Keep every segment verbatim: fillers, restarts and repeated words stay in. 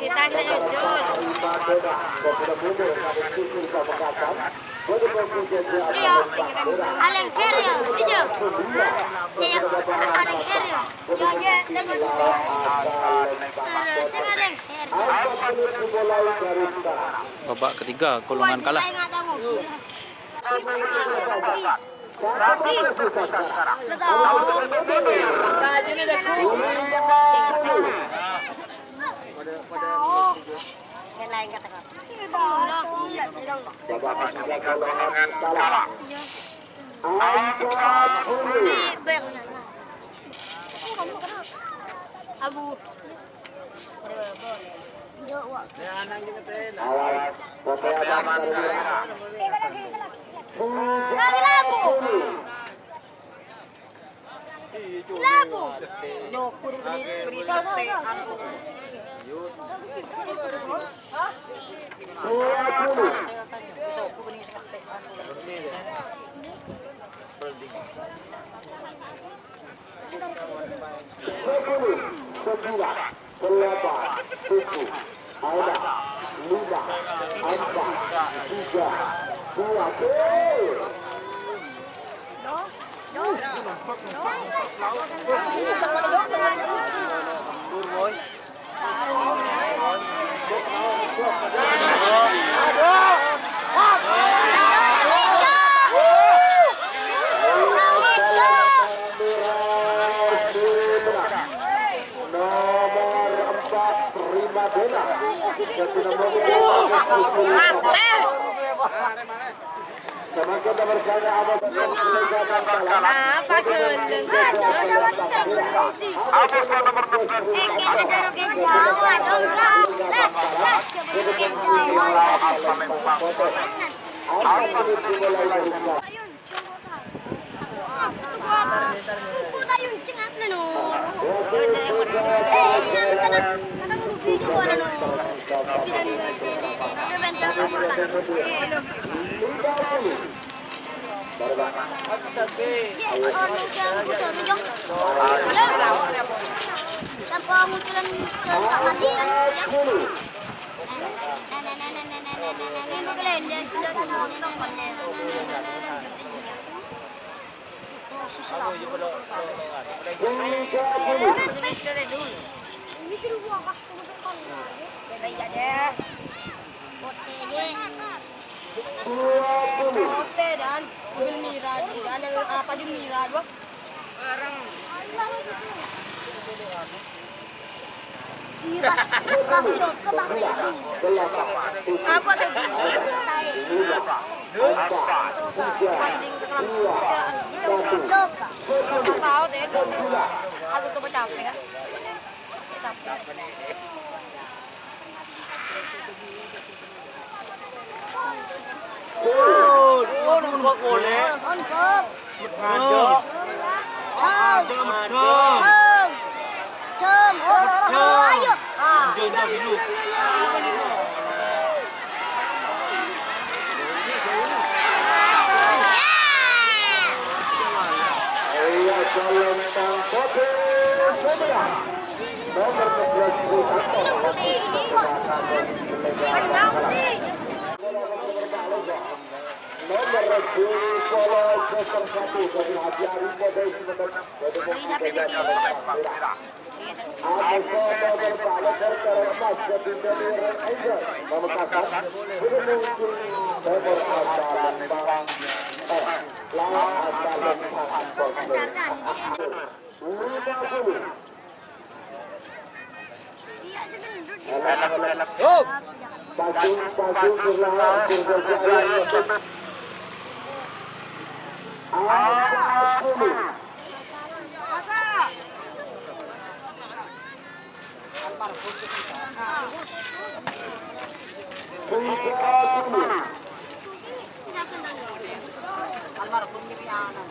Ditanya Jul. Iya, alengger ya, iya. Iya, alengger ya. Iya, iya, iya. Terus alengger. Babak ketiga, Kulungan kalah. Abu. Awas, kopi aman. Abu. Nyukur beli, beli sate, anu. Sopo beli sate, anu. Sepuluh, sembilan, delapan, tujuh, enam, lima, empat, tiga, dua, gol. Nomor empat, Primadona. Semakin nomor saya, Abang. Apa geleng? Abang nomor enam belas. Eh, kita taruh ke Jawa dong, Bang. Nah, nah, kita taruh ke Jawa. Apa? Sampai munculan ke Pak Haji. Ote, Dan. Jun Miraj, Dan, apa Jun Miraj, Bang? Iya, pas, pas cok ke Bang Teddy. Apa tuh? Tanding ke kelam. Loka. Tahu deh, dulu. Aku tuh capek, kan? Capek. Pon, pon, pon, pon. Onbok. Ngajo. Dom. Dom. Dom. Oh, ayo. Dom, dom, dulu. Iya, jalan tangkap, sebelah. Nomor sebelas, nomor sepuluh, satu, dari Haji Arif Kodai, Abu Bakar Emas, dari Daniel Angel, Pamekasan, nomor asal Lempang, eh, lawan asal Lempang. Lima puluh. Almarhum ini anak.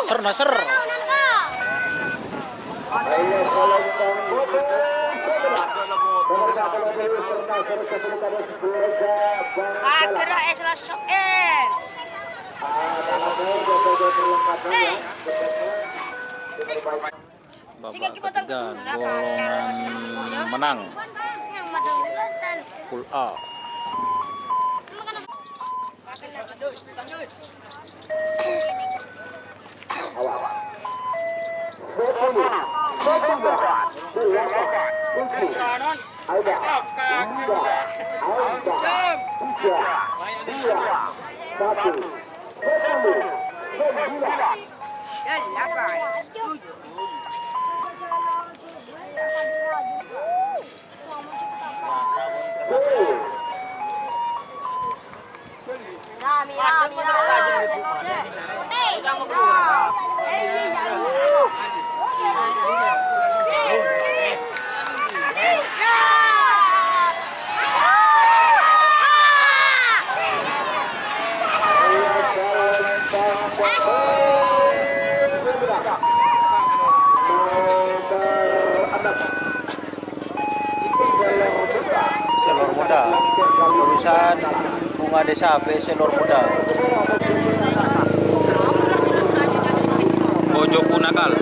Ser, Nasser. Akhirnya es langsung es. Babak ketiga, golong menang. Pool A. Selor Muda. Urusan Bunga Desa, P S Selor Muda. Bojoku Nakal.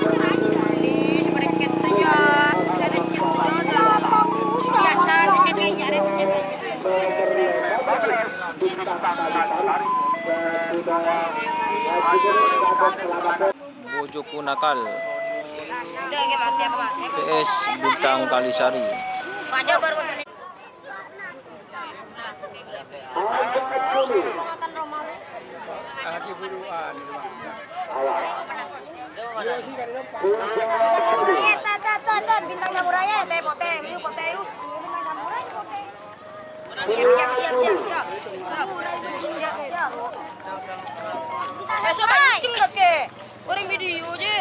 Bojoku Nakal. P S Bintang Kalisari. Bintang Samurai, pote, pote, yu, pote, yu. Siap, siap, siap, siap. Siap, siap. Eh, coba kenceng lagi. Orang video je.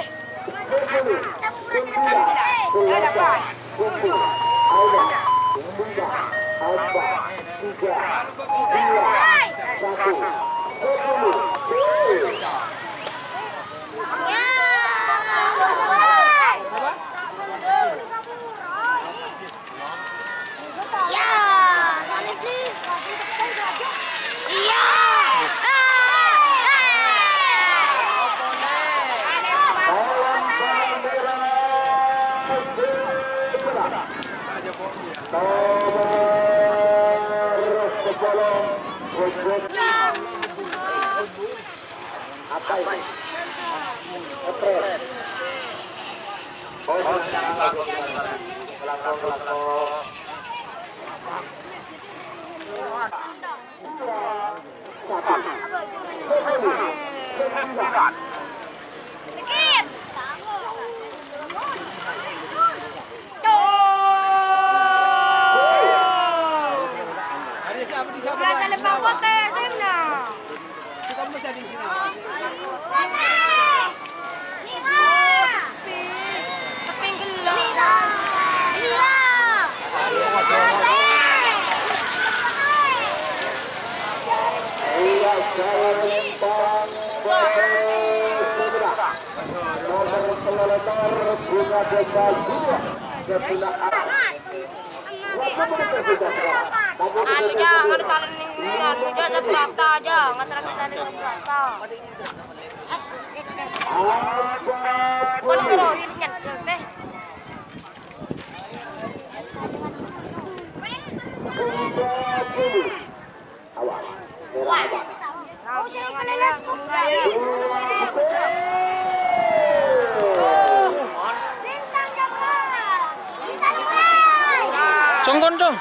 Iya, salim, please. Iya. Apa ini? Apa? Anu, ja, anu, talen ning, anu, ja, ja, berata, ja, ngaterake talen berata. Kon karo ini nyedek, teh. Songkon, Cong.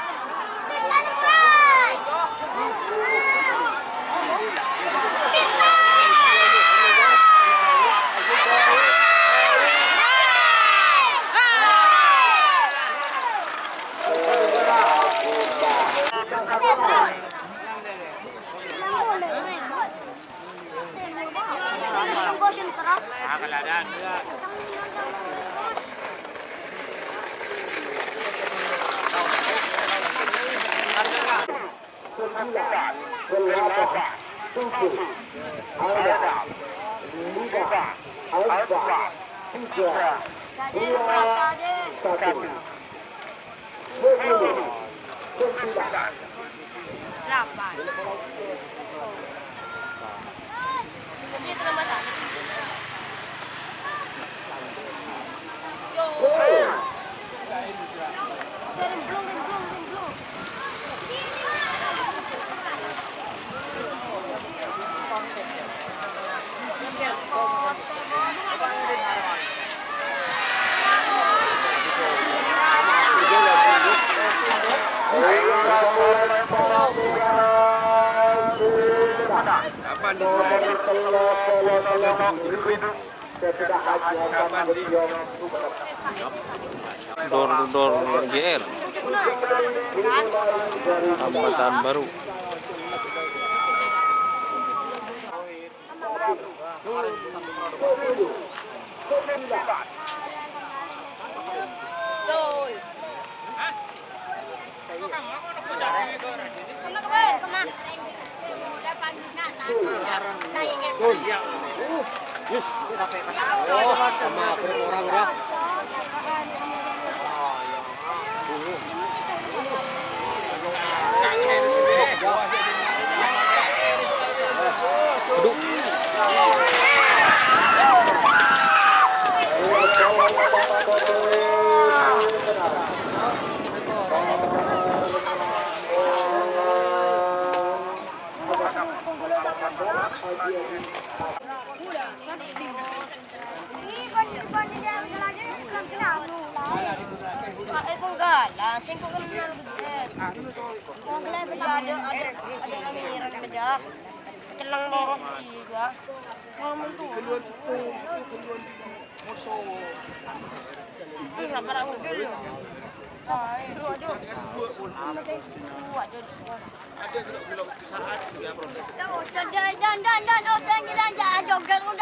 Sembilan, delapan, tujuh, enam, lima, empat, tiga, dua, satu. Sepuluh, sembilan. Delapan. Dor-dor G R, Kecamatan Baru. Celleng loro, iya. Ih, ra-, ra-, mobil, ya. Sae. Aduh, aduh. Aduh, aduh. Aduh, aduh, aduh. Saat juga protes. Dan, dan, dan, dan, oh, saya jangan, jangan joget, udah.